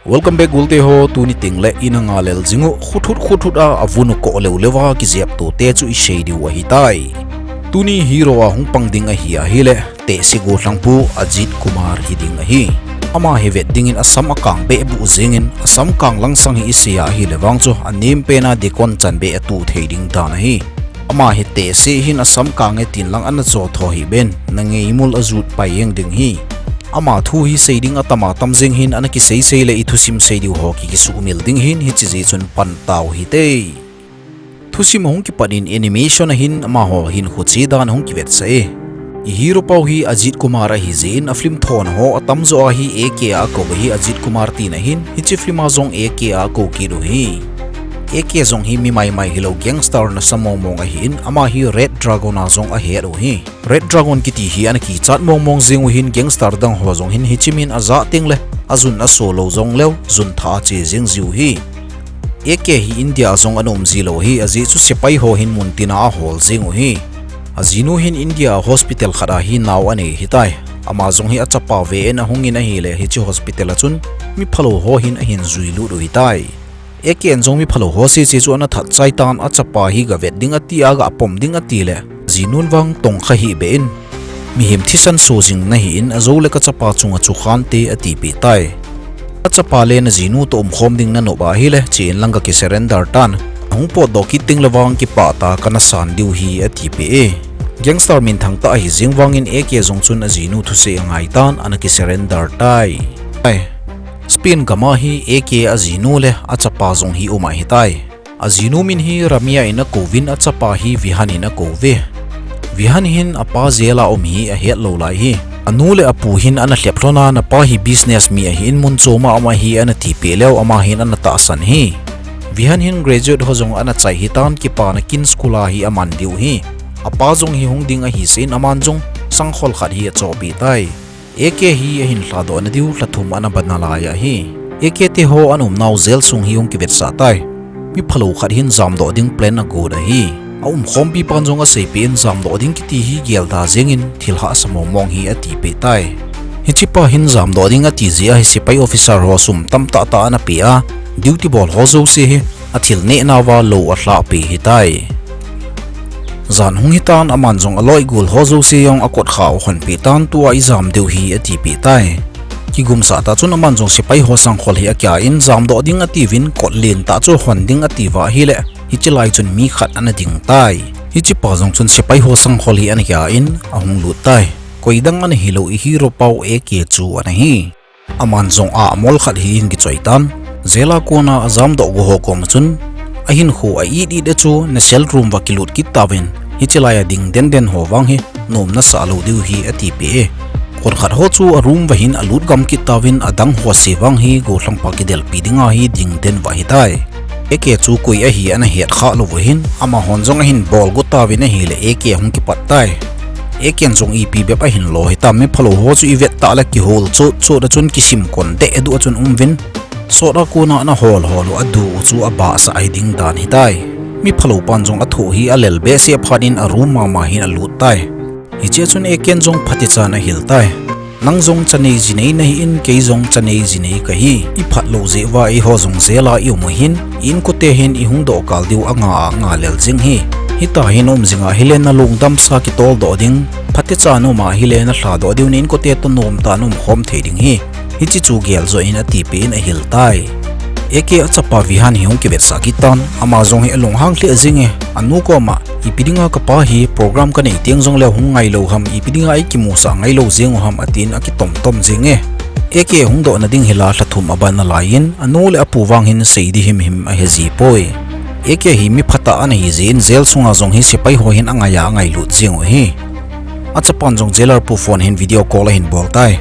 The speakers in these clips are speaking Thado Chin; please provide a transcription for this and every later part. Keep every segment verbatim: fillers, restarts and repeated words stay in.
Welcome back, gulte ho. Tuni tengle ina ngalel jing u, khuthut khuthut a avun u koh leu leu a kijep tote chu isei diu ahitai. Tuni hero a hung pang ding ahi ahile, tehse gollhangpu Ajit Kumar hiding ahi. Ama hi vet dingin asam akang behbuh jengin, asam kang langsang hi isei a ahile vang chu, anem pen a dekon chan beh atu thei ding dan ahi. Ama hi tehse hin asam kang e tin lang ana cho tho hih ben, na ngeimul ajut pai jeng ding hi. Ama thu hi sei ding atam atam jeng hin, ana kisei sei le ithusim sei diu ho ki kisuhmil ding hin, hiche jeh chun pan tau hite. Thusim ahung kipat in animation a hin amaho hinkho che dan ahung kivetsah e. I hero pau hi Ajit Kumar ahi jeh in, a film thona ho atamjo a hi A K a akou ahi, Ajit Kumar tina hin, hiche film a jong A K a akou kit u hi. A K jong hi mi maimai hilou, gangster nasa mong mong ahin, ama hi Red Dragon a jong ahet u hi. Red Dragon kiti hi ana kichat mong mong jeng u hin, gangster dang ho jong hin hiche min ajah tengle ajun aso lou jongleu, jun thah a che jeng jiu hi. A K hi India a jong ana um ji lou hi, ajeh chu sepai ho hin muntin a ahol jeng u hi. Ajinu hin India a hospital khat a hi nao anei hitai. Ama jong hi achapa ve in ahung in ahile, hiche hospital a chun mi phalou ho hin ahin jui lut u hitai. A K in jong mi phalou ho sese chu ana that chai tan, achapa hi gavet ding ati a, gapom ding ati le, ajinun vang tongkha hih beh in, mihem thisan so jing nahi in, ajou le kachapa chunga chu khante atipeh tai. Achapa le najinu toh umkhom ding nanop ahile, che in lang gaki surrender tan. Ahung potdoh kit tengle vang kipah tah a kana san diu hi atipeh e. Gangster minthang tah ahi jeng vangin A K jong chun ajinu thusei angai tan, ana ki surrender tai. Ai. Spain gam a hi A K ajinu le achapa jong hi um ahitai. Ajinu min hi Ramia in akouvin, achapa hi Vihan in akouve. Vihan hin apa jail a um hi ahet lou lai hi. Anu le apu hin ana lhep lhon a, napa hi business mi ahin, mun chom a um ahi ana tipeh leu, ama hin ana tahsan hi. Vihan hin graduate ho jong ana chai hitan, kipana kin school a hi aman diu hi. Apa jong hi hung ding ahi jeh in, aman jong sangkhol khat hi achohpeh tai. A K hi ahin lhadoh nadiu lhathum ana ban nalai ahi. A K te ho ana umnau jail sung hi hung kivetsah tai. Mi phalou khat hin jamdoh ding plan agot ahi. Aumkhompi pan jong aseipeh in, jamdoh ding kiti hi gelda jengin, thil hahsa mong mong hi atipeh tai. Hichepa hin jamdoh ding ati jeh a hi sepai officer ho sum tamtah tah ana peh a, duty bol ho jouse hi athil nehnauva lou alhahpeh hitai. Jan hung hitan, aman jong aloi gol ho jouse jong akotkhao ahonpeh tan, tua ijam diu hi atipeh tai. Kigumsah tah chun aman jong sepai ho sangkhol hi akia in, jamdoh ding atiuvin, kot lentah chu hon ding atiuva ahile, hiche lai chun mi khat ana ding tai. Hichepa jong chun sepai ho sangkhol hi ana kia in ahung lut tai. Koidang ana hilou, i hero pau A K chu ana hi. Aman jong ahmol khat hi ahin kichoi tan. Jail a kona ajamdoh go ho koma chun, ahinkho a it it a chu na cell room uva kilut kit tauvin, hiche lai a ding den den ho vang hi nom nasah lou diu hi atipeh e. Konkhat ho chu a room uva hin alut gam kit tauvin, adang ho se vang hi gollhangpa kidelpi dinga hi ding den uva ahitai. A K chu koi ahi ana het khah lou vahin, amahon jong ahin bol got tauvin ahile A K ahung kipat tai. A K in jong ipi bep ahin lo hitam, mi phalou ho chu ivet tah le kihol chot chot a chun kisim kon deh duh a chun umuvin. Sot a kona ana hol hol u adu u chu abahsah ahi ding dan hitai. Mi phalou pan jong athu hi alel behseh phat in a room mama hin alut tai. Hichea chun A K in jong phatechan ahil tai. Nang jong chanei jinei nahi in, kei jong chanei jinei kahi. Iphat lou jeh uva eiho jong jail a ium u hin, i inkote hin ihung doh kal diu anga a ngalel jing hi. Hita hin um jing ahile nalung damsa kitoldoh ding, phatechan um ahile nalhadoh diu, na inkote toh nomtah a naumkhom thei ding hi. Hiche chu geljoh in atipeh in ahil tai. A K achapa Vihan hi hung kivetsah kit tan, ama jong hi alunghang lheh jenge, anu koma, ipi dinga kapa hi program kanei teng jongle hung ngailou ham, ipi dinga eikimusah ngailou jeng u ham, atin akitom tom jenge. A K hung dohna ding hila lhathum aban nalai in, anu le apu vang hin sei ding himhim ahejipoi. A K hi mi phatah ana hi jeh in jail sunga jong hi sepai ho hin angai a angailut jeng u hi. Achapan jong jailer pu phone hin video call ahin bol tai.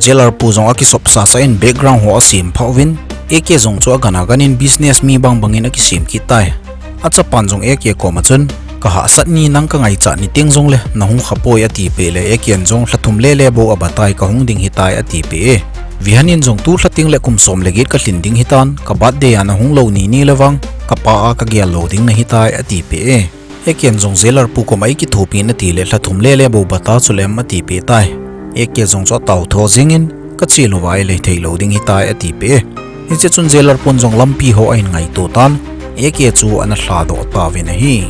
Jailer pu jong akisop sasa in background ho asemphah uvin, A K jong chu agan agan in business mi bang bangin akisem kit tai. Achapan jong A K koma chun, kahahsat ni nang kangaichat ni teng jongle nahung khapoi atipeh le A K in jong lhathum lele bou abatai, kahung ding hitai atipeh e. Vihan in jong tulha tengle kum som le get kalhin ding hitan, ka birthday a nahung lou ni nile vang, kapa a kagel lou ding nahitai atipeh e. A K in jong jailer pu koma eikithopi natile lhathum lele bou bata chulem atipeh tai. A K jong chu ataotho jengin, kache louva eilei theilou ding hitai atipeh e. Hiche chun jailer pun jong lampi ho ahin ngaito tan, A K chu ana lhadoh tauvin ahi.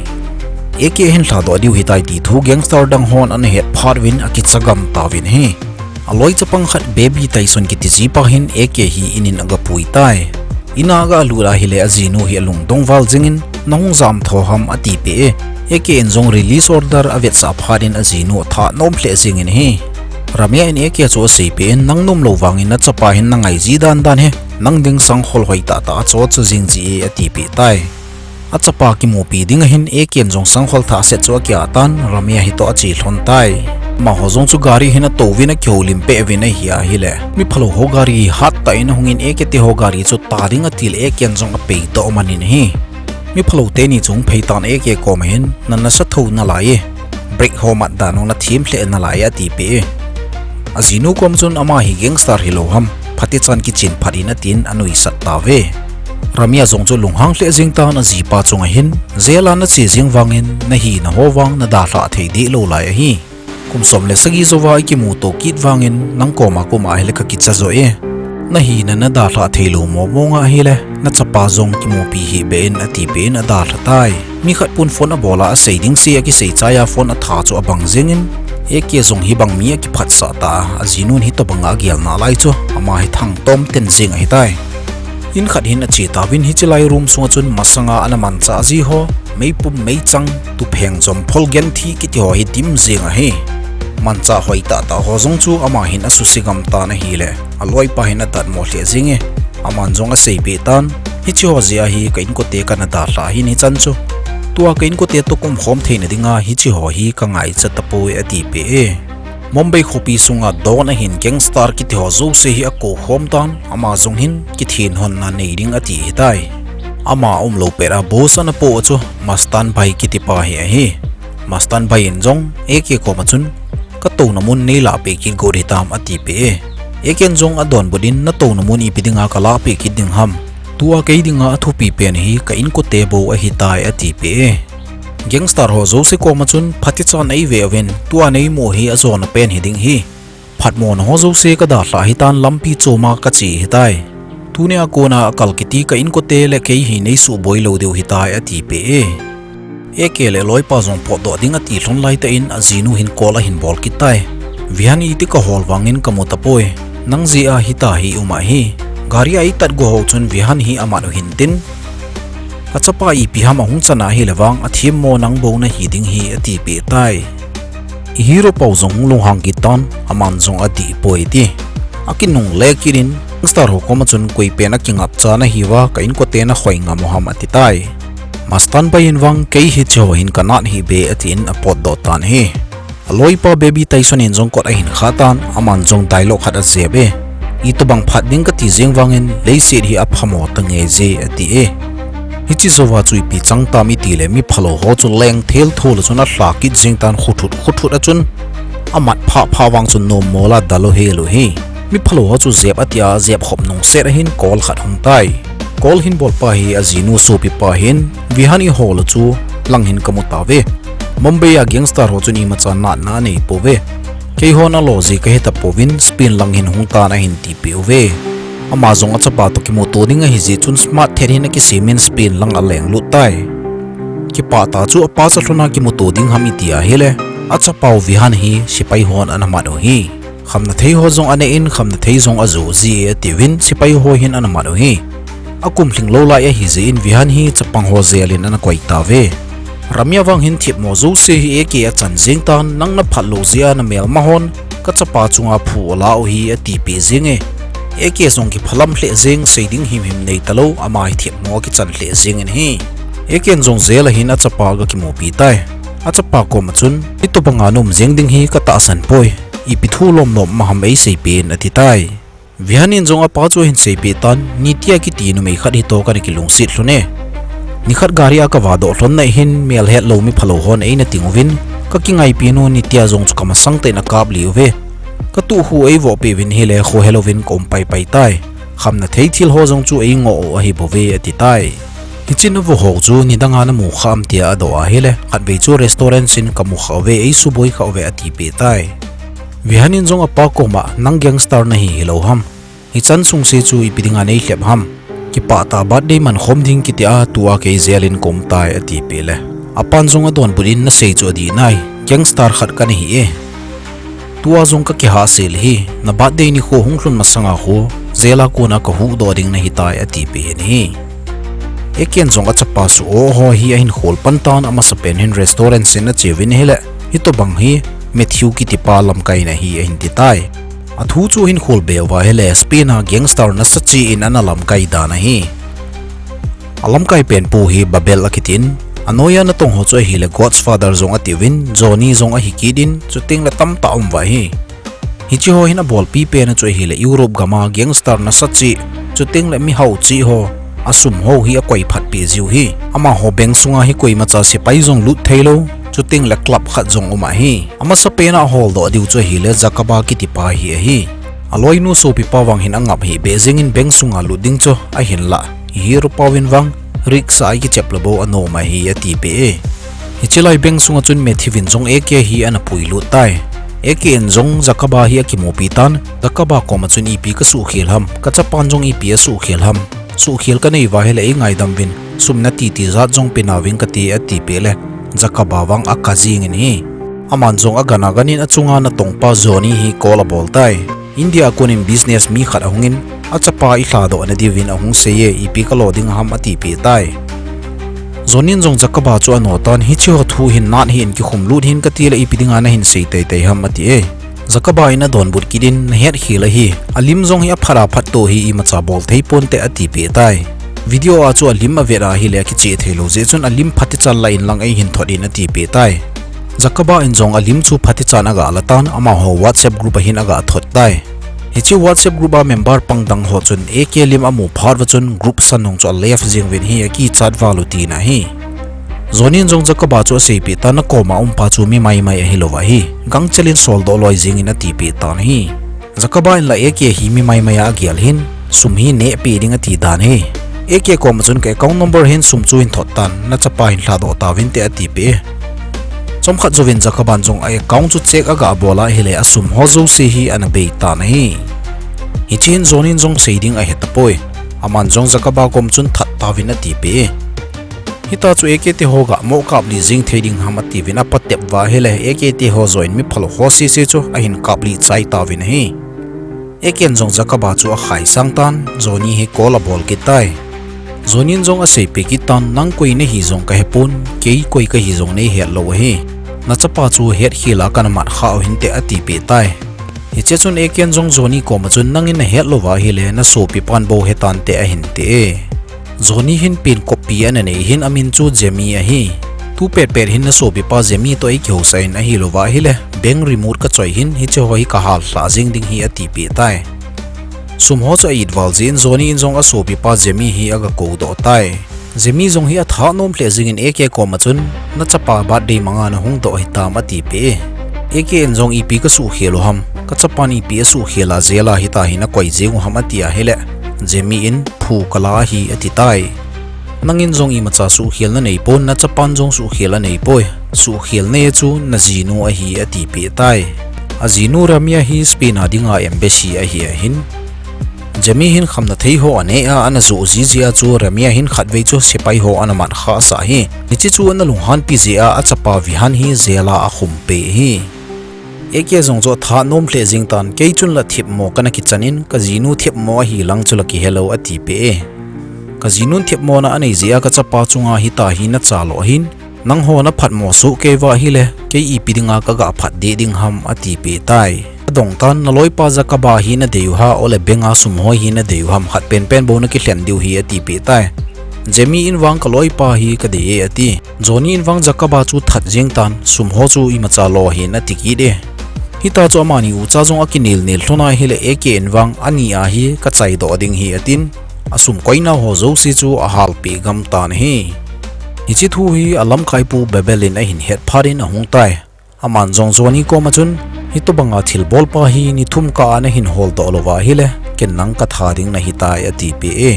A K ahin lhadoh diu hitai ti thu gangster dang hon ana het phat uvin akicha gam tauvin ahi. Aloi chapang khat Baby Tyson kiti jipa hin A K hi in in aga pui tai. In a aga lut ahile ajinu hi alungdong val jingin, "Nahung jam tho ham?" ati peh e. A K in jong release order avetsah phat in ajinu athah nom lheh jingin ahi. Ramya in A K chu asei peh in, "Nang nom lou vangin nachapa hin nangai ji dan dan hi, nang ding sangkhol hoi tah tah a cho cho jing ji e," ati peh tai. Achapa kimupi ding ahin A K in jong sangkhol thah set chu akiah tan, Ramya hi toh ache lhon tai. Amaho jong chu gari hin atouvin akihoulim peh uvin ahi ahile, mi phalou ho gari hat tah in ahungin A K te ho gari chu ta ding atil A K in jong apei toh amanin ahi. Mi phalou teni chu hung phei tan A K koma hin, "Na nasa thou nalai e, brake ho mat dan u nathem lheh nalai e," ati peh e. Ajinu kom chun, "Ama hi gangster hilou ham, phatechan kichen phat in," atin anuisat tauve. Ramya jong chu lunghang lheh jing tan ajipa chunga hin, "Jail a nache jing vangin nahina ho vang nadalhah thei deh lou lai ahi. Kum som le sagi jouva ikimuto kit vangin nang koma kum ahile kakicha joh e. Nahina nadalhah thei lou mong mong ahile, nachapa jong kimupi hih beh in," ati peh in adalha tai. Mi khat pun phone abol a asei ding se akisei chai a phone atha chu abang jingin, A K jong hibang mi akiphatsah ta a, ajinun hitobang a agel nalai chu ama hi thangtom ten jing ahitai. In khat hin ache tauvin hiche lai room sunga chun masanga ana manchah ji ho, meipum meichang, tupheng jomphol genthi kiti ho hi dim jing ahi. Manchah hoi tah tah ho jong chu ama hin asuse gam tan ahile, aloipa hin adatmo lheh jing e. Aman jong asei peh tan, "Hiche ho jeh a hi ka inkote kana dalha ahin hichan chu. Tua ka inkote toh ka umkhom theina dinga hiche ho hi ka ngaicha tapoi," ati peh e. Mumbai khopi sunga don ahin gangster kiti ho jouse hi akou khom tan, ama jong hin kithenhonna nei ding ati hitai. Ama umlou pet a boss ana poh chu Mastan Bhai kiti pa hi ahi. Mastan Bhai in jong A K koma chun, "Ka touna mun neilah peh kit got hitam?" ati peh e. A K in jong adonbut in, "Natouna mun ipi dinga kalah peh kit ding ham? Tua kei dinga athupi pen hi ka inkote bou ahitai," ati peh e. Gangster ho jouse koma chun, "Phatechan eive uvin, tua neimu hi ajona pen hiding ahi. Phatmona ho jouse kadalhah hitan lampi choma kache hitai. Tunia kona akal kiti ka inkote le kei hi neisuboi lou diu hitai," ati peh e. A K le aloipa jong potdoh ding ati lhon laitah in ajinu hin call ahin bol kit tai. "Vihan iti kahol vangin kamu tapoi. Nang jeh a hita hi i um ahi. Gari a itat go ho chun Vihan hi amat u hintin. Achapa ipi ham ahung chan ahile vang athemmo nang bou nahi ding ahi," ati peh tai. I hero pa jong lunghang kit tan, aman jong adih poi ati. Akinungle kit in, gangster ho koma chun, "Koi pen akingapcha nahiuva ka inkote nakhoi ngam u ham?" ati tai. Mastan Bhai in vang, "Kei hiche ho hin kanat hih beh," atin apotdoh tan ahi. Aloipa Baby Tyson in jong kot ahin kha tan, aman jong dialogue khat ajep e. "Itobang phat ding kati jeng vangin leiset hi aphamo tange je," ati e. Hiche jouva chu ipi chang tam itile mi phalou ho chu leng thel thol a chun alha kit jeng tan, khuthut khuthut a chun amat phah phah vang chun nommo la dal u hel u hi. Mi phalou ho chu jep ati a, jep khop nungset ahin call khat hung tai. Call hin bolpa hi ajinu sopipa hin, "Vihan ihol u chu lang hin kamu tauve. Mumbai a gangster ho chun imacha natna anei pouve. Keihon alo ji kahe tapouvin, Spain lang hin hung tan," ahin tipeh uve. Ama jong achapa toh kimuto ding ahi jeh chun smart thet hin akisemin Spain lang aleng lut tai. Kipah tah chu apa cha lhona kimuto ding ham iti ahile, achapau Vihan hi sepai hon ana mat u hi. Khamna thei ho jong anei in, khamna thei jong ajoh ji e atiuvin, sepai ho hin ana mat u hi. Akum lhinglou lai ahi jeh in Vihan hi chapang ho jail in ana koi tauve. Ramya vang hin themmo jouse hi A K achan jeng tan, "Nang naphat lou jeh a namelma hon kachapa chunga phu ala u hi," atipeh jeng e. A K jong kiphalam lheh jeng, sei ding himhim nei talou, ama hi themmo akichan lheh jeng in ahi. A K in jong jail a hin achapa aga kimupi tai. Achapa koma chun, "Hitobanga naum jeng ding hi katahsan poi. Ipi thu lomlom um ham eiseipeh in," ati tai. Vihan in jong apa chu ahin seipeh tan, Nitya kiti numei khat hi toh kana kilungset lhon e. Nikhat gari a kavadoh lhon na hin melhet lou mi phalou hon eina ting uvin, kakingaipi nu Nitya jong chu kamasang tah in akap lih uve. Katuh khu eivoh peh uvin hile kho helouvin kaum paipai tai. Khamna thei thil ho jong chu eingoh u ahi bouve ati tai. Hichun avoh ho chu nidanga namu kham tia adoh ahile, khatvei chu restaurant in kamu khauve, eisuboi khauve atipeh tai. Vihan in jong apa koma, "Nang gangster nahi hilou ham? Hichan sungse chu ipi dinga nei lhep ham. Kipah tah birthday man khom ding kiti a tua kei jail in ka um tai atipeh le. Apan jong adonbut in nasei chu adih nai. Gangster khat kana hi e. Tua jong ka kihahsel hi, na birthday nikho hung lhun masanga khu, jail a kona ka huhdoh ding nahi tai atipeh in ahi. Eken jong achapa su o ho hi ahin khol pan tan amasapen hin restaurant sen ache uvin ahile, hitobang hi Matthew kitipa lamkaina hi ahin ti tai. Athu chu ahin khol be uva ahile, Spain a gangster nasa cheh in ana lamkai dan ahi. Alamkai pen pu hi Babel akitin, anoiya natong ho chu ahile Godfather jong atiuvin, Johnny jong ahi kit in, chuteng le tamtah aum uva ahi. Hiche ho hin abolpi pen a chu ahile Europe gam a gangster nasa cheh, chuteng le mihao cheh ho, asum ho hi akoi phatpeh jiu hi. Amaho bank sunga hi koimacha sepai jong lut theilou, chuteng le club khat jong um ahi. Amasapen a aholdoh diu chu ahile Jakaba kitipa hi ahi. Aloinu sopipa vang hin angap hih beh jeng in bank sunga lut ding chu ahin lah. Hiche rupa uvin vang, risk a ikichep lou bou anom ahi atipeh e. Hiche lai bank sunga chun Matthew in jong A K hi ana puilut tai. A K in jong Jakaba hi akimupi tan, Jakaba koma chun ipi kasuhkhel ham, kachapan jong ipi asuhkhel ham. Suhkhel kanei uva ahile eingaidam uvin, sum nati tijat jong pe nauving kati atipeh le, Jakaba vang akap jeng in ahi. Aman jong agan agan in achunga natongpa Johnny hi call abol tai. India a konin business mi khat ahungin, achapa ilhadoh nadiuvin ahung seiye, ipi kalo ding ham atipeh tai. Johnny in jong Jakaba chu ano tan, hiche ho thu hin nat hih in kikhum lut hih in kati le ipi dinga nahin sei teitei ham ati e. Jakaba in adonbut kit in, nahetkhel ahi, alim jong hi aphat aphat toh hi imacha bol thei ponte atipeh tai. Video a chu alim avet ahile akicheh theilou jeh chun alim phatichan la in lang eihin thot in atipeh tai. Jakaba in jong alim chu phatichan aga la tan, amaho WhatsApp group a hin aga thot tai. Hiche WhatsApp group a member pang dang ho chun A K lim amu phat uva chun group sanong chu aleft jeng uvin hi akichat val u tina ahi. Johnny in jong Jakaba chu aseipeh tan, nakoma umpa chu mi maimai ahilouva ahi. Gangchel in soldoh loi jeng in atipeh tan ahi. Jakaba in la A K hi mi maimai a agel hin, sum hi nehpeh ding ati dan ahi. A K koma chun ka account number hin sum chu hin thot tan, nachapa hin lhadoh tauvinte atipeh e. Chomkhat jouvin Jakaban jong a account chu check aga bol ahile asum ho jouse hi ana bei tan ahi. Hiche hin Johnny in jong sei ding ahetapoi. Aman jong Jakaba kom chun that tauvin atipeh e. Hita chu A K te ho ga mo kaplih jeng thei ding ham atiuvin apatep uva ahile A K te ho joh in mi phalou ho sese chu ahin kaplih chai tauvin ahi. A K in jong Jakaba chu akhaisang tan, Johnny hi call abol kit tai. Johnny in jong aseipeh kit tan, nang koi nahi jong kahepon, kei koi kahi jong neihet lou ahi. Nachapa chu hetkhel a kana matkhah u hinte atipeh tai. Hiche chun A K in jong Johnny koma chun nangin nahet louva ahile nasopipan bou hetante ahin ti e. Johnny hin pen koppi ana nei hin amin chu Jamie ahi. Tu petpet hin nasopipa Jamie toh eikihousah in ahilouva ahile bank remote kachoi hin hiche ho hi kahal lhah jeng ding hi atipeh tai. Sum ho chu a-it val jeh in Johnny in jong asopipa Jamie hi aga koudoh tai. Jamie jong hi atha nom lheh jeng in A K koma chun, nachapa birthday manga nahung doh hitam atipeh e. A K in jong ipi kasuhkhel u ham, kachapan ipi asuhkhel a jail a hita hi nakoi jeng u ham ati ahile, Jamie in phu kala ahi ati tai. Nangin jong imacha suhkhel naneipon, nachapan jong suhkhel aneipoi. Suhkhel nei chu najinu ahi atipeh tai. Ajinu Ramia hi Spain a dinga embassy ahi ahin, Jamie hin khamna thei ho anei a, ana joh jiji a chu Ramia hin khatvei chu sepai ho ana matkhah sah hi. Hiche chu ana lunghanpi jeh a achapa Vihan hi jail a akhum peh hi. A K jong chu atha nom lheh jeng tan, kei chun la thepmo kana kichan in, kajinu thepmo ahi lang chu la kihelou atipeh e. Kajinun thepmona anei jeh a kachapa chunga hita hi nachalo ahin, nangho naphatmo soh kei uva ahile, kei ipi dinga kaga phat deh ding ham atipeh tai. Adong tan, naloipa Jakaba hi nadei u ham, ole bank a sum hoi hi nadei u ham, khat penpen bou nakilhen diu hi atipeh tai. Jamie in vang kaloipa hi kadei e ati. Johnny in vang Jakaba chu that jeng tan, sum ho chu imacha lo ahin ati kit e. Hita chu amani ucha jong akinelnel lhon ahile A K in vang ani a hi kachaidoh ding hi atin, asum koinau ho jouse chu ahalpeh gam tan ahi. Hiche thu hi alamkaipu Babel in ahin het phat in ahung tai. Aman jong Johnny koma chun, hitobanga thilbolpa hi ni thum kah a nahin holdoh louva ahile, ken nang katha ding nahitai atipeh e.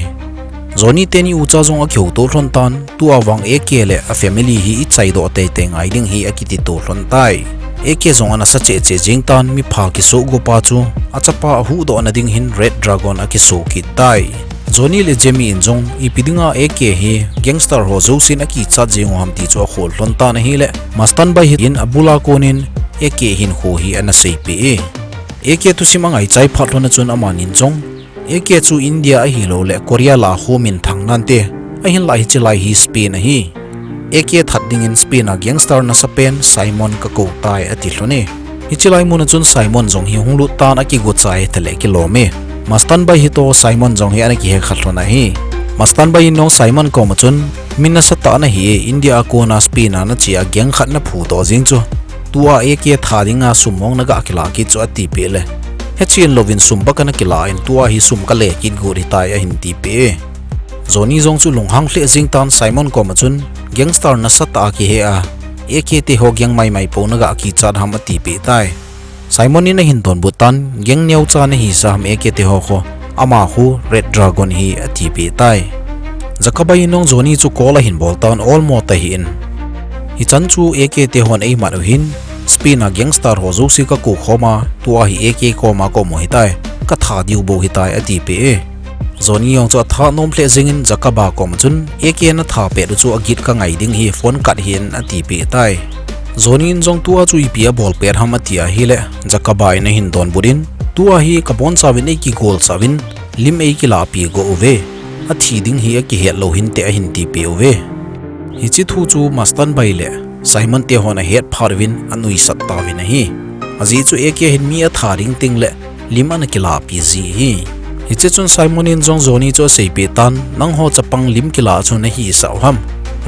Johnny teni ucha jong akihouto lhon tan, tua vang A K le a family hi ichaidoh teitei ngai ding hi akitito lhon tai. A K jong ana sa cheh cheh jing tan, mipha kisoh go pa chu achapa ahuhdoh na ding hin Red Dragon akisoh kit tai. Johnny le Jamie in jong ipi dinga A K hi gangster ho jousen akichat jing u ham ti chu akhol lhon tan ahile, Mastani Bhai hin abula konin A K hinkho hi ana seipeh e. A K thusim angaichai phat lhon a chun amanin jong A K chu India ahilou le Korea lah a kho minthang nante, ahinlah hiche lai hi Spain ahi. A K that dingin Spain a gangster nasapen Simon kakou tai ati lhon e. Hiche lai mun a chun Simon jong hi hung lut tan akigo chai tale kilom e. Mastani Bhai hi toh Simon jong hi ana kihe kha lhon ahi. Mastani Bhai in jong Simon koma chun, mi nasatah nahi e, India a kona Spain a nache a gang khat naphudoh jing chu, tua A K that dinga sum mong naga kila kit chu atipeh le, hechen louvin sum baka nakila in, tua hi sum kale kit got hitai ahin tipeh e. Johnny jong chu lunghang lheh jing tan Simon koma chun, gangster nasatah a kihe a, A K te ho gang maimai pou naga kichat ham atipeh tai. Simon in ahin donbut tan, gang neocha nahisah ham A K te ho kho, ama khu Red Dragon hi atipeh tai. Jacob in jong Johnny chu call ahin bol tan, olmo tahih in, hichan chu A K te hon eimat u hin, Spain a gangster ho jouse kakou khom a, tua hi A K koma kaum u hitai, katha diu bou hitai atipeh e. Johnny jong chu atha nom lheh jengin Jacob koma chun, A K natha pet u chu agit kangai ding hi, phone kat hih in atipeh tai. Johnny in jong tua chu ipi abol pet ham ati ahile, Jacob in ahin donbut in, tua hi kabonchauvin eikigolsah uvin, lim eikilahpi go uve, athi ding hi akihet lou hinte ahin tipeh uve. Hiche thu chu Mastani Bhai le Simon te hon ahet phat uvin anuisat tauvin ahi. Ajeh chu A K hin mi atha ding tengle lim ana kilahpi ji ahi. Hiche chun Simon in jong Johnny chu aseipeh tan, nangho chapang lim kilah chu nahisah u ham?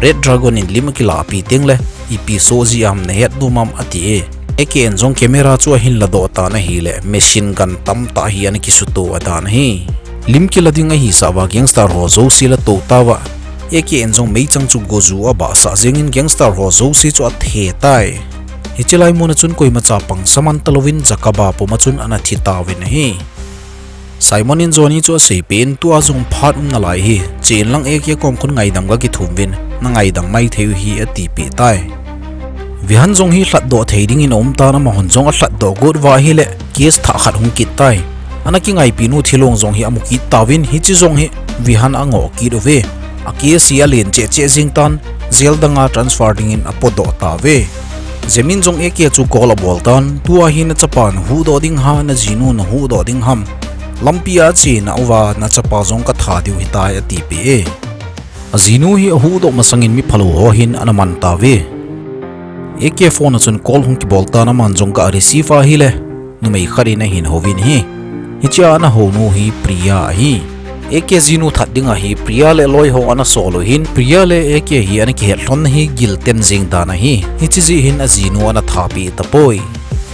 Red Dragon in lim akilahpi tengle ipi soh ji ham nahet nom am ati e. A K in jong camera chu ahin ladoh tan ahile, machine gun tamtah hi ana kisuto adan ahi. Lim kila ding ahisah uva gangster ho jouse la tou tauva, A K in jong meichang chu goju abahsah jengin gangster ho jouse chu athe tai. Hiche lai mun a chun koimacha pangsa man talouvin Jacob puma chun ana thi tauvin ahi. Simon in Johnny chu aseipeh in, tua jong phat um nalai hi, chen lang A K kom khun ngaidam gakithum uvin, nangaidam maithei u hi atipeh tai. Vihan jong hi lhatdoh thei dingin aum tan, amahon jong alhatdoh got uva ahile, case thah khat hung kit tai. Ana kingaipi nu thilong jong hi amu kit tauvin, hiche jong hi Vihan angoh kit uve. A case hi alen cheh cheh jeng tan, jail danga transfer dingin apodoh tauve. Jamie in jong A K chu call abol tan, tua hi nachapan huhdoh ding ham, najinu nahuhdoh ding ham? Lampi a chena uva nachapa jong katha diu hitai atipeh e. Ajinu hi ahuhdoh masangin miphalou ho hin ana man tauve. A K phone a chun call hung kibol tan, aman jong ga receive ahile, numei khat in ahin houvin ahi. Hichea ana hounu hi Priya ahi. A K jinu that ding ahi, Priya le loi ho ana sol u hin, Priya le A K hi ana kihet lhon na hi gilten jeng dan ahi. Hiche jeh hin ajinu ana thapeh tapoi.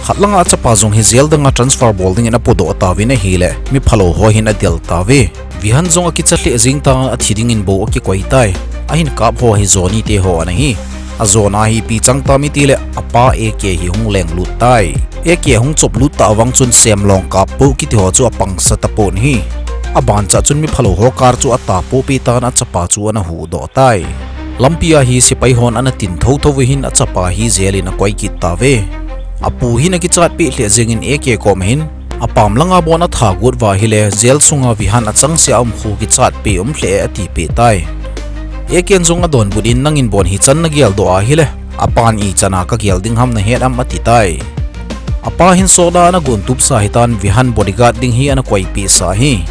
Khat langa achapa jong hi jail danga transfer bol dingin apodoh tauvin ahile, miphalou ho hin adel tauve. Vihan jong akicha lheh jeng tan, athi dingin bou akikoi tai. Ahin kap ho hi Johnny te ho ana hi. Ajona hi ipi chang tam itile, apa A K hi hung lenglut tai. A K hung choplut tah vang chun semlong kap pou kiti ho chu apangsa tapon ahi. Abancha chun miphalou ho car chu atapohpeh tan, achapa chu ana huhdoh tai. Lampi a hi sepai hon ana tin thotho u hin achapa hi jail in akoi kit tauve. Apu hin akichatpeh lheh jengin A K kom hin, apam langa bon atha got uva ahile, jail sunga Vihan achangseh a um khu kichatpeh um lheh e atipeh tai. A K in jong adonbut in, nangin bon hichan nageldoh ahile, apan ichan a kagel ding ham nahet am ati tai. Apa hin sot a ana gontupsa hitan, Vihan bodyguard ding hi ana koipehsa ahi.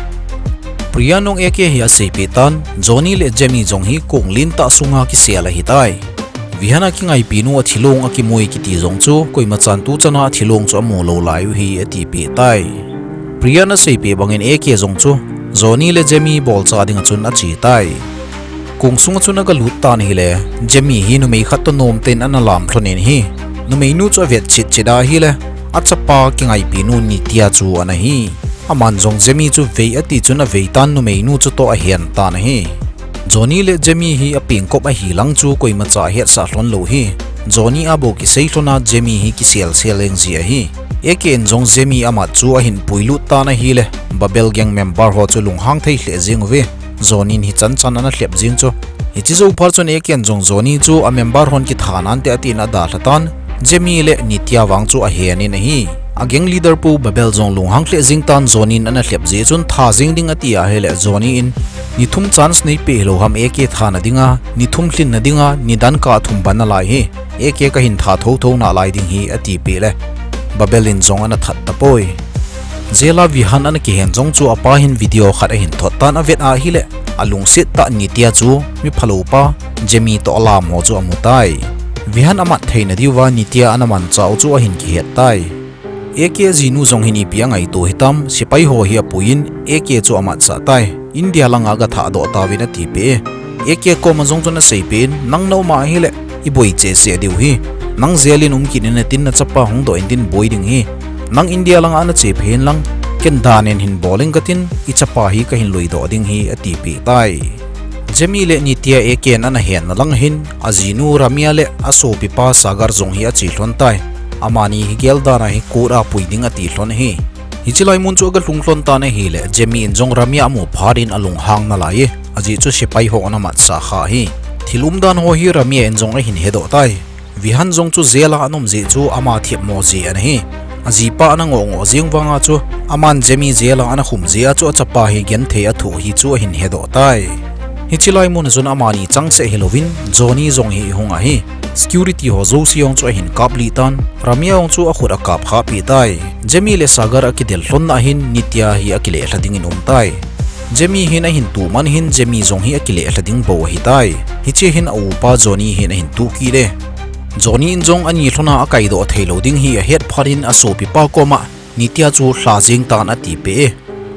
Priya in jong A K hi aseipeh tan, Johnny le Jamie jong hi kong lentah sunga kisel ahitai. Vihan a kingaipi nu athilong akimui kiti jong chu, koimachan tuchan a athilong chu amu lou lai u hi atipeh tai. Priya in aseipeh bangin A K jong chu Johnny le Jamie bolcha dinga chun ache tai. Kong sunga chun agalut tan ahile, Jamie hi numei khat toh nomtah in ana lam lhonin ahi. Numeinu chu avet chetchet ahile, achapa kingaipi nu Nitya chu ana hi. Aman jong Jamie chu vei ati chun avei tan, numeinu chutoh ahen tan ahi. Johnny le Jamie hi apengkop ahilang chu koimacha ahetsah lhon lou hi. Johnny a bou kisei lhona Jamie hi kiselsel jeng ji ahi. A K in jong Jamie amat chu ahin puilut tan ahile, Babel gang member ho chu lunghang thei lheh jeng uve. Johnny in hichan chan ana lhep jeng chu. Hiche jou phat chun A K in jong Johnny chu a member hon kitha nante atin adalha tan. Jamie le Nitya vang chu ahen in ahi. A gang leader pu Babel jong lunghang lheh jing tan Johnny in ana lhep jeh chun tha jing ding ati ahile Johnny in, "Ni thum chance nei pe lou ham A K thana dinga, ni thum lhinna dinga, nidan kah thum ban nalai hi. A K kahin tha thotho nalai ding hi," ati peh le Babel in jong ana that tapoi. Jail a Vihan ana kihen jong chu apa hin video khat ahin thot tan avet ahile, alungset tah Nitya chu mi phalou pa Jamie toh alam ho chu amu tai. Vihan amat theina diuva Nitya ana manchah u chu ahin kihet tai. A K jinu jong hin ipi angaito hitam, sepai ho hi apuiyin A K chu amatsah tai. India langa gathah doh tauvin ati peh e. A K koma jong chun asei peh in, "Nang na um ahile, iboi cheh cheh diu hi. Nang jail in um kit in natin nachapa hung doh intin boi ding hi. Nang India langa nache phei in lang, ken dan in hin bol ing katin, ichapa hi kahin lui doh ding hi," ati peh tai. Jamie le Nitya A K in ana henna lang hin, ajinu Ramya le asopipa Sagar jong hi ache lhon tai. Amani hi gel dan a hi court a pui ding ati lhon ahi. Hiche lai mun chu aga lhung lhon tan ahile, Jamie in jong Ramya amu phat in alunghang nalai e. Ajeh chu sepai ho ana matsah kha hi. Thil umdan ho hi Ramya in jong ahin hedoh tai. Vihan jong chu jail a ana um jeh chu ama themmo jeh ana hi. Ajipa ana ngoh ngoh jeng vanga chu aman Jamie jail a ana khum jeh a chu achapa hi genthei athoh hi chu ahin hedoh tai. Hiche lai mun a chun amani changseh hilouvin Johnny jong hi ahung ahi. Security ho jouse jong chu ahin kaplih tan, Ramya jong chu akhut akap khah peh tai. Jamie le Sagar akidel lhon na hin Nitya hi akileh lha dingin um tai. Jamie hin ahin tuh man hin Jamie jong hi akileh lha ding bou ahitai. Hiche hin aupa Johnny hin ahin tuh kit e. Johnny in jong ani lhona akaidoh theilou ding hi ahet phat in asopipa koma Nitya chu lha jeng tan ati peh e.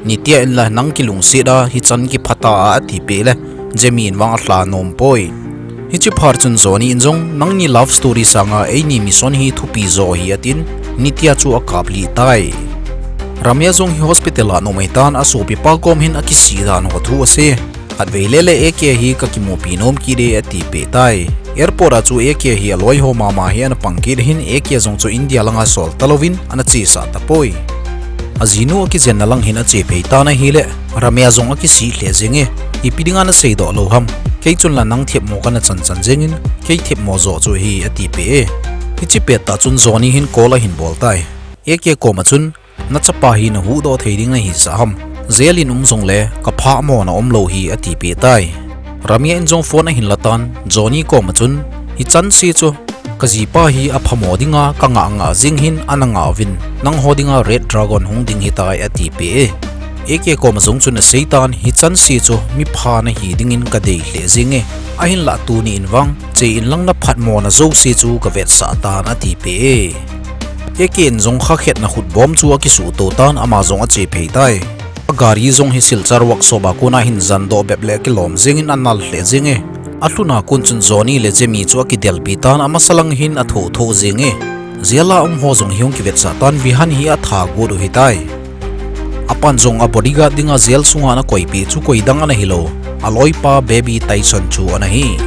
Nitya in la, "Nang kilungset a hichan kiphat a," ati peh le Jamie in vang alha nom poi. Hiche phat chun Johnny in jong, "Nangni love story sanga eini mission hi thupi jo hi," atin Nitya chu akaplih tai. Ramya jong hi hospital a ana um ahitan asopipa kom hin akisih dan ho thu asei. Khatvei le le A K hi kakimupi nom kit e ati peh tai. Airport a chu A K hi aloi ho mama hi ana pang kit hin A K jong chu India langa sol talouvin ana chesah tapoi. Ajinu akijenna lang hin ache phei tan ahile, Ramya jong akisih lheh jeng e, "Ipi dinga nasei doh lou ham? Kei chun la nang themmo kana chan chan jeng in, kei themmo jo chu hi," ati peh e. Hiche pet tah chun Johnny hin call ahin bol tai. A K koma chun, "Nachapa hi nahuhdoh thei ding nahisah ham? Jail in um jongle kaphah mona umlou hi," ati peh tai. Ramya in jong phone ahin la tan, Johnny koma chun, "Hichan se chu kajipa hi aphamo dinga kangah ngah jeng hin ana ngah uvin, nangho dinga Red Dragon hung ding hitai," ati peh e. A K koma jong chun asei tan, "Hichan se chu mipha nahi dingin kadei lheh jeng e. Ahinlah tuni in vang che in lang naphatmona jouse chu kavetsah tan," ati peh e. A K in jong khakhetna khutbom chu akisuhto tan ama jong ache phei tai. Agari jong hi Silchar workshop a kona hin jandoh bep le akilom jeng in anal lheh jeng e. Alhun a kon chun Johnny le Jamie chu akidelpi tan amasa lang hin athoh thoh jeng e. Jail a um ho jong hi hung kivetsah tan Vihan hi atha got u hitai. Apan jong a bodyguard dinga jail sunga ana koipeh chu koidang ana hilou, aloipa Baby Tyson chu ana hi.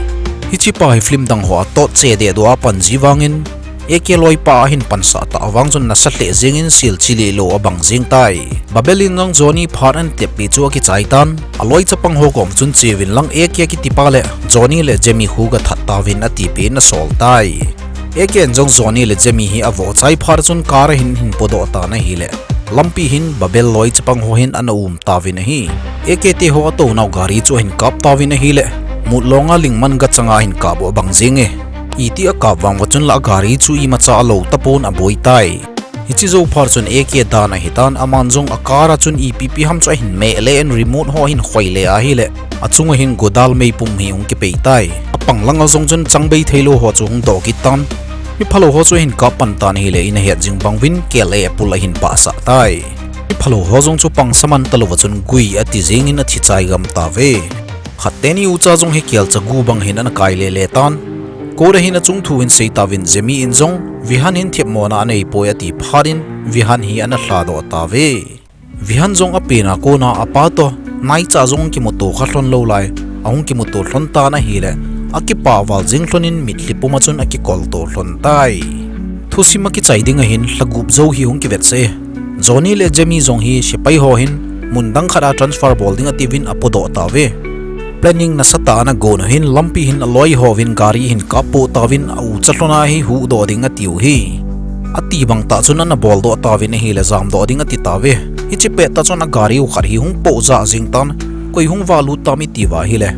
Hichepa hi film dang hoa tot che dehdu a pan ji vangin, A K loipa ahin pansah tah vang chun nasa lheh jengin silchi lelou abang jeng tai. Babel in jong Johnny phat ana teppeh chu akichai tan, aloi chapang ho kom chun cheuvin lang A K kitipa le Johnny le Jamie khu gathat tauvin atipeh in asol tai. A K in jong Johnny le Jamie hi avoh chai phat chun car a hin ahin podoh tan ahile, lampi hin Babel loi chapang ho hin ana um tauvin ahi. A K te ho atounau gari chu ahin kap tauvin ahile, mut longa lingman gachanga ahin kap u abang jenge. Iti akap vang uva chun la gari chu imacha alou tapon aboi tai. Hiche jou phat chun A K dan ahitan aman jong a car a chun ipi ipi ham chu ahin meh le in remote ho ahin khoi le ahile, achunga hin godal meipum hi hung kipei tai. Apang langa jong chun changbei theilou ho chu hung doh kit tan. Mi phalou ho chu ahin kap pan tan ahile in ahet jing bang uvin K L A apul ahin pahsah tai. Mi phalou ho jong chu pangsa man talouva chun gui ati jengin athi chai gam tauve. Khat teni ucha jong hi kelcha gu bang hin ana kai lele tan. Court a hin achung thu hin sei tauvin Jamie in jong Vihan hin thepmona anei poi ati phat in Vihan hi ana lhadoh tauve. Vihan jong apen a kona apa toh naicha jong kimuto kha lhon lou lai, ahung kimuto lhon tan ahile, akipah val jeng lhon in mitlhi puma chun akikolto lhon tai. Thusim akichai dinga hin lhagup jou hi hung kivetsah e. Johnny le Jamie jong hi sepai ho hin mun dang khat a transfer bol ding atiuvin apodoh tauve. Planning nasatah ana gon u hin lampi hin aloi hovin gari hin kappoh tauvin a u chalhona hi huhdoh ding atiu hi. Ati bang tah chun ana boldoh tauvin ahile jamdoh ding ati tauve. Hiche pettah chun a gari u khat hi hung pohjah jeng tan, koi hung valut tam iti uva ahile,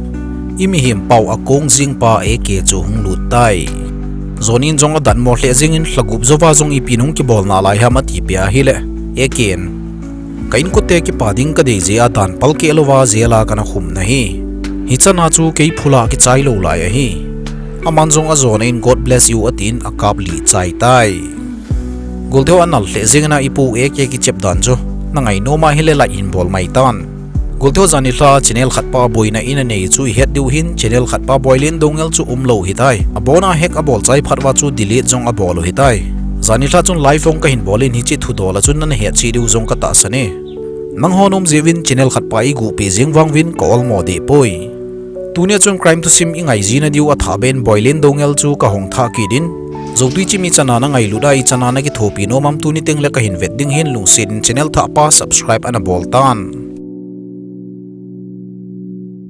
i mihem pau a kong jingpa A K chu hung lut tai. Johnny in jong adatmo lheh jengin lhagup jouva jong ipi hung kibol nalai ham atipeh ahile, A K in, ka inkote kipa ding kadei jeh a dan palkeh louva jail a kana khum nahi. Hichana chu kei phula kichai lou lai ahi. Aman jong ajona in God bless you atin akaplih chai tai. Golteu anal lheh jengin a ipu A K kichep dan chu, na ngainom ahile like hin bol mai tan. Golteu, jani lha channel khatpa boina in anei chu ihet diu hin, channel khatpa Boilen Doungel chu umlou hitai. Abona hack abol chai phat uva chu delete jong abol u hitai. Jani lha chun live hung kahin bol in hiche thudol a chun nana hetchet diu jong katahsan e. Nangho nom jeh uvin channel khatpa eiguhpeh jeng vang uvin ka olmo deh poi. Tunia chun crime thusim ingai jina diu athahbeh in Boilen Doungel chu kahung thah kit in, Joutui Chim ichana nangailut a ichana nakithopi nom am tuni tengle kahin vet ding hin, lungset in channel thahpa subscribe ana bol tan.